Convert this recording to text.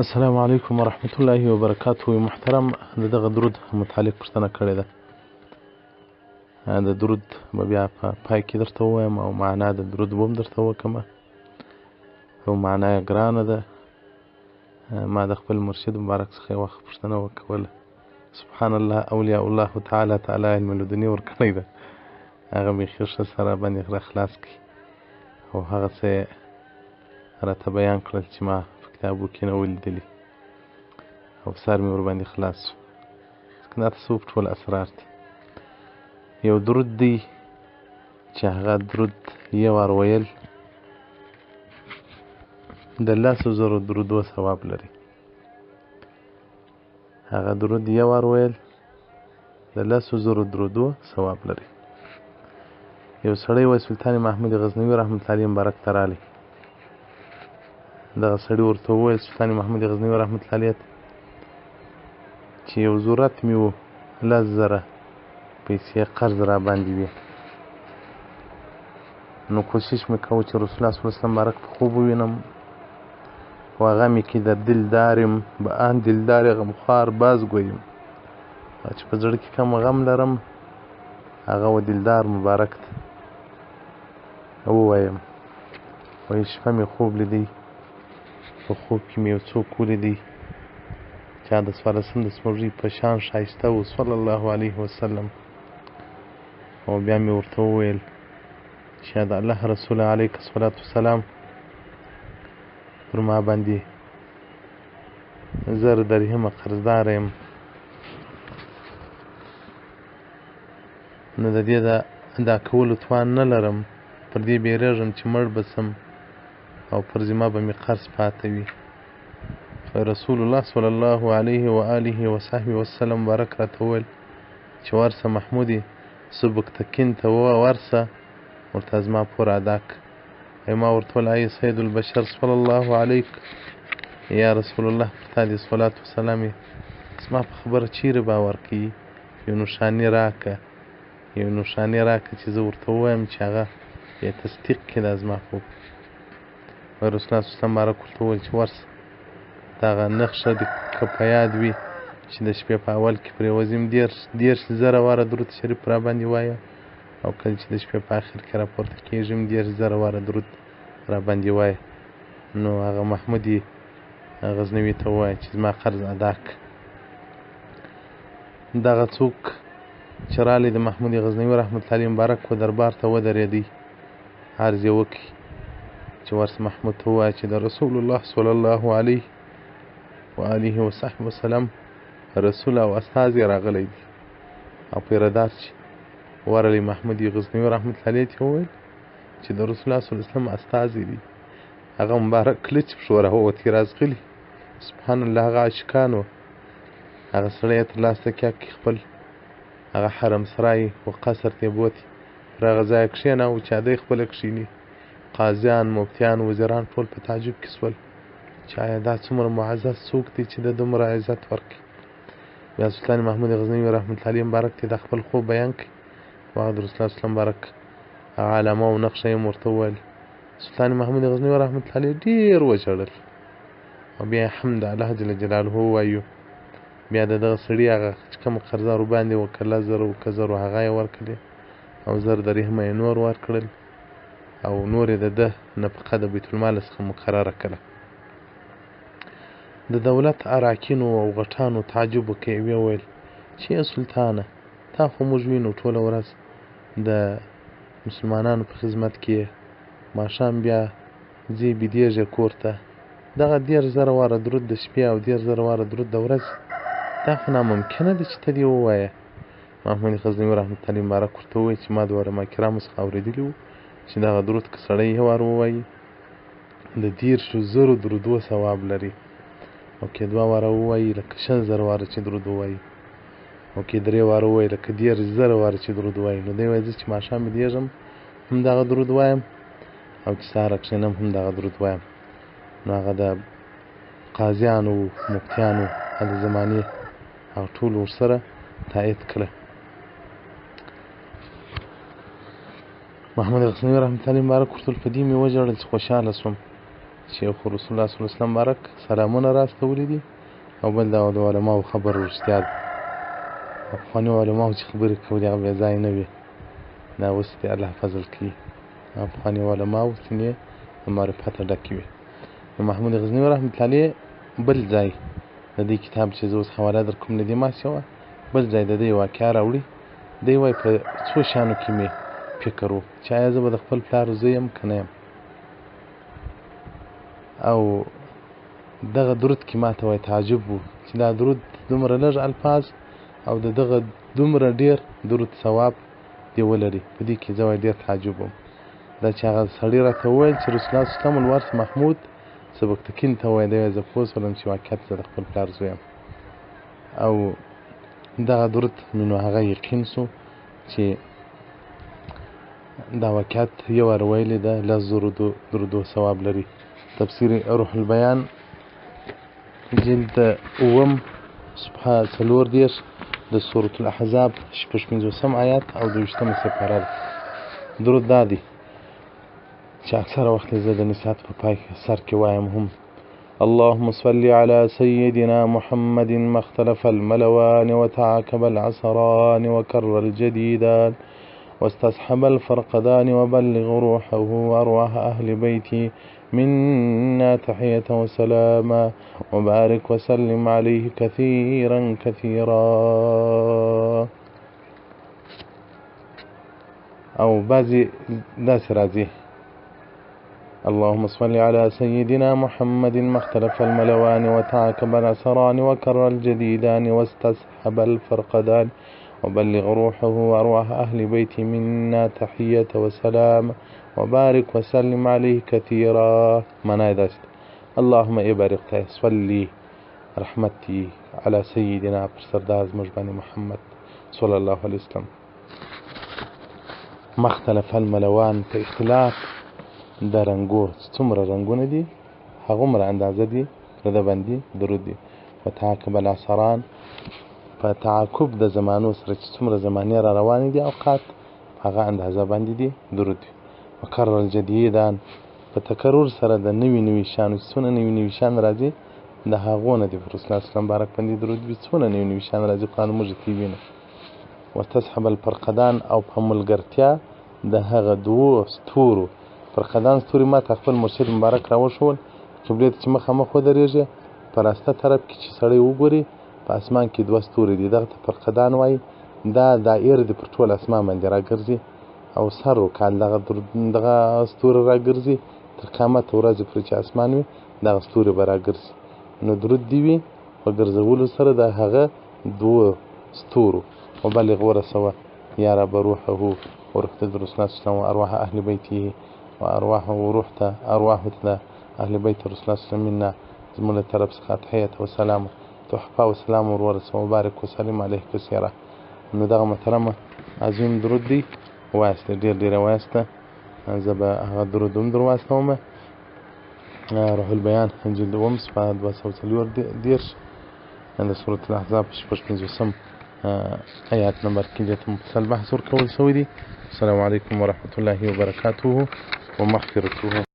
السلام علیکم ورحمت الله وبرکاته. محترم د دغه درود متعلق پوښتنه کړې ده. د درود به بیا په پای کې درته ووایم او معنا د درود به هم درته وکړم، او معنا یې ګرانه ده. ما د خپل مرشد مبارک څخه یو وخت پوښتنه وکوله. سبحان الله، اولیاء الله تعالی تعالی علم لدني ورکړی ده، هغه بیخي ښه سره باندې را خلاص کړي او هغه څه یې راته بیان کړل چې ما په کتابو کې نه ولیدلي او سر مې ورباندې خلاص شو. ځکه دا تصوف ټول اسرار دي. یو درود دی چې هغه درود یو وار ویل د 10,000 درودو ثواب لري. هغه درود یو وار ویل د 10,000 درودو ثواب لري. یو سړی وای سلطان محمود غزنوي رحمت الله علیه مبارک ته راغلی. دغه سړي ورته وویل سلطان محمود غزنوي رحمت الله علیه چې یو ضرورت مې و، 10,000 پیسې قرض را باندې وي، نو کوشش مې کاوه چې رسول الله صلی الله علیه وسلم مبارک په خوب ووینم و هغه مې کې در دل دارم به آن دلدار غمخوار باز ګویم، چې په زړه کې کوم غم لرم هغه و دلدار مبارک ته ووایم. وایي شپه مې خوب لیدی، په خوب کې مې یو څوک ولیدی چې د 14 د سپوږمۍ په شان ښایسته و صلی الله علیه وسلم. او بیا مې ورته وویل چې د الله رسول علیه الصلاة والسلام پر ما باندې 1,000 درهمه قرضدار یم، نو د دې د ادا کولو توان نه لرم، پر دې بیریږم چې مړ به سم او پر ذمه به مې قرض پاته وي. رسول الله صلی الله علیه و آله و صحبه وسلم مبارک راته وویل چې ورسه محمودې سبکتکین ته ورسه ورته زما پور ادا کړه. ای ما ورته وویل ای سید البشر صلی الله علیک یا رسول الله، پر تا دې صلات وسلام یې، زما په خبره چیرې باور کوي؟ یو نښاني راکړه، یو نښاني راکړه چې زه ورته ووایم چې هغه یې تصدیق کړي دا زما خوب. رسول الله صلی الله علیه وسلم مبارک ورته وویل چې ورسه دغه نښه دې که په یاد وي چې د شپې په اول کې پرېوځم 30,000 واره درود شریف را باندې وایه، او کله چې د شپې په آخر کې راپورته کېږم 30,000 واره درود را باندې وایه. نو هغه محمود غزنوي ته ووایه چې زما قرض ادا کړه. دغه څوک چې رالی د محمود غزنوي رحمت الله علیه مبارک و دربار ته ودرېدی، عرض یې وکړي چې ورسه محمود ته ووایه چې د رسول الله صلی الله علیه و آله وصحبه وسلم رسول او استازی راغلی دی. او پیردار چې ورغلی محمود غزنوي رحمت الله علیه ته وویل چې د رسول الله صلی الله علیه وسلم استازی دی. هغه مبارک کله چې پښو راووتی راځغلي، سبحان الله، هغه عاشقان وه. هغه سړی یې ترلاسه کړ، خپل هغه حرم سرای و قصر ته یې بوتی، پر هغه ځای کښېناوه چې دی خپله کښېني. قاضیان، مفتیان، وزیران ټول په تعجب کې سول چې آیا دا څومره معزز څوک دی چې د دومره عزت ورکړي. بیا سلطان محمود غزنوي رحمت الله علیه مبارک ته دا خپل خوب بیان کړي. هغه د رسول الله صلی مبارک هغه علامه او نقشه یې ورته وویل. سلطان محمود غزنوي رحمت الله علیه ډېر وژړل او بیا یې حمد الله جل جلاله ووایو. بیا د دغه سړي هغه چې کوم قرضه ورباندې وه، که 10,000 و که 1,000، هغه یې ورکړې او 1,000 درهمه یې نور ورکړل او نور یې د ده نفقه د بیت المال څخه مقرره کړه. د دولت اراکینو او غټانو تعجب وکړ، ویې ویل چې ای سلطانه، تا خو موږ وینو ټوله ورځ د مسلمانانو په خدمت کې یې، ماښام بیا ځې بیدېږې کور ته، دغه 30,000 واره درود د شپې او 30,000 واره درود د ورځې، دا خو ناممکنه ده چې ته دې ووایې. محمود غزنوي رحمت الله علیه مبارک ورته وویل چې ما د علما کرامو څخه اورېدلي وو چې دغه درود که سړی یو وار ووایي د 30,000 درودو ثواب لري، او که دوه واره ووایي لکه 20,000 واره چې درود ووایي، او که درې واره ووایي لکه 30,000 واره چې درود ووایي. نو دی وایي زه چې ماښام بیدېږم هم دغه درود وایم او چې سهار کښېنم هم دغه درود وایم. نو هغه د قاضیانو مفتیانو د زمانې هغه ټول ورسره تایید کړه. محمد غزنوي رحمت الله مبارک ورته په دې مې وژړل چې خوشحاله سوم چې یو خو رسول الله صلی الله علیه وسلم مبارک سلامونه را استولي دي او بل دا د علماو خبر رښتیا ده. پخواني علماو چې خبرې کولې هغه بې ځای نه وي، دا اوس دې الله فضل کوي. پخواني علماو سینې د معرفته ډکې وي. نو محمود غزنوي رحمت الله علیه بل ځای د دې کتاب چې زه اوس حواله در کوم له دې ما سوا بل ځای د دې واقعه راوړي. دی وایي په څو شیانو کې مې فکر و چې آیا زه به د خپل پلار زوی یم که نه یم، او دغه درود کې ماته وایي تعجب و چې دا درود دومره لږ الفاظ او د دغه دومره ډېر درود ثواب دې ولري. په دې کې زه وایي ډېر تعجب وم. دا چې هغه سړي راته وویل چې رسول الله صلی الله علیه وسلم الوارث محمود سبکتکین ته وویل، دی وایي زه پوه شولم چې واقعیت زه د خپل پلار زوی یم. او دغه درود مې نو هغه یقین سو چې دا واقعیت یو وار ویلې ده 10,000 درودو ثواب لري. تفسیر روح البیان جلد اووم صفحه 34 د سورة الاحزاب 56 آیات او 22 سپاره ده. درود دا دی چې اکثره وخت زه د نصیحت په پای سر کې وایم هم: اللهم صل على سيدنا محمد ما اختلف الملوان وتعاقب العصران وكر الجديدان واستصحب الفرقدان وبلغ روحه وأرواح أهل بيته منا تحية وسلاما وبارك وسلم عليه كثيرا كثيرا. أو بعضي داس راځي: اللهم صل على سيدنا محمد ما اختلف الملوان وتعاقب العصران وكر الجديدان واستصحب الفرقدان وبلغ روحه وأرواح أهل بيته منا تحية وسلام وبارك وسلم عليه كثيرا. معنا داست: اللهم ای بارک صلي رحمتي على سيدنا پر سردار زموږ باندې محمد صلی الله علیه وسلم. ما اختلف الملوان په اختلاف د رنګو، څومره رنګونه دي هغومره اندازه دي پر ده باندې درود دي. وتعاقب العصران په تعاقب د زمانو سره چې څومره زمانې را روانې دي اوقات هغه اندازه باندې دي درود دي. وکرر الجدیدان په تکرر سره د نوي نوي شیانو چې څونه نوي نوي شیان راځي د هغو نه دي پر رسول الله صلی مبارک باندې درود وي. څونه نوي نوي شیان راځي قرآن موږ ته وینو. وتسحب الفرقدان او په ملګرتیا د هغه دوو ستورو. فرقدان ستوري ما ته خپل مرشد مبارک راوښول. قبلې ته چې مخامخ ودرېږي په راسته طرف کې چې سړی وګوري په اسمان کې دوه ستوري دي، دغه ته فرقدان وایي. دا دایر دی پر ټول اسمان باندې راګرځي او سر کال دغه ستوري راګرځي تر قیامت ورځې پورې چې اسمان وي دغه ستوري به راګرځي. نو درود دي وي په ګرځولو سره د هغه دوو ستورو. وبلغ ورسوه یا رب روحه وروح ته د رسول الله صلی الله علیه وسلم وارواح اهل بیته وارواح وروح ته ارواح ته اهل بیت رسول الله صلی الله علیه وسلم منا زموږ له طرف څخه تحیت و سلام تحفه و سلام ور ورسوه وبارک وسلم علیه کثیره. نو دغه محترمه عظیم درود دی وایسته، ډېر ډېر وایسته. زه به هغه درود هم در واستوم. روح البیان جلد اووم صفحه 234 د سورة الاحزاب 56 آیات نمبر کې دې ته مفصل بحث ورکول شوی دی. السلام علیکم ورحمة الله وبرکاته ومغفرته.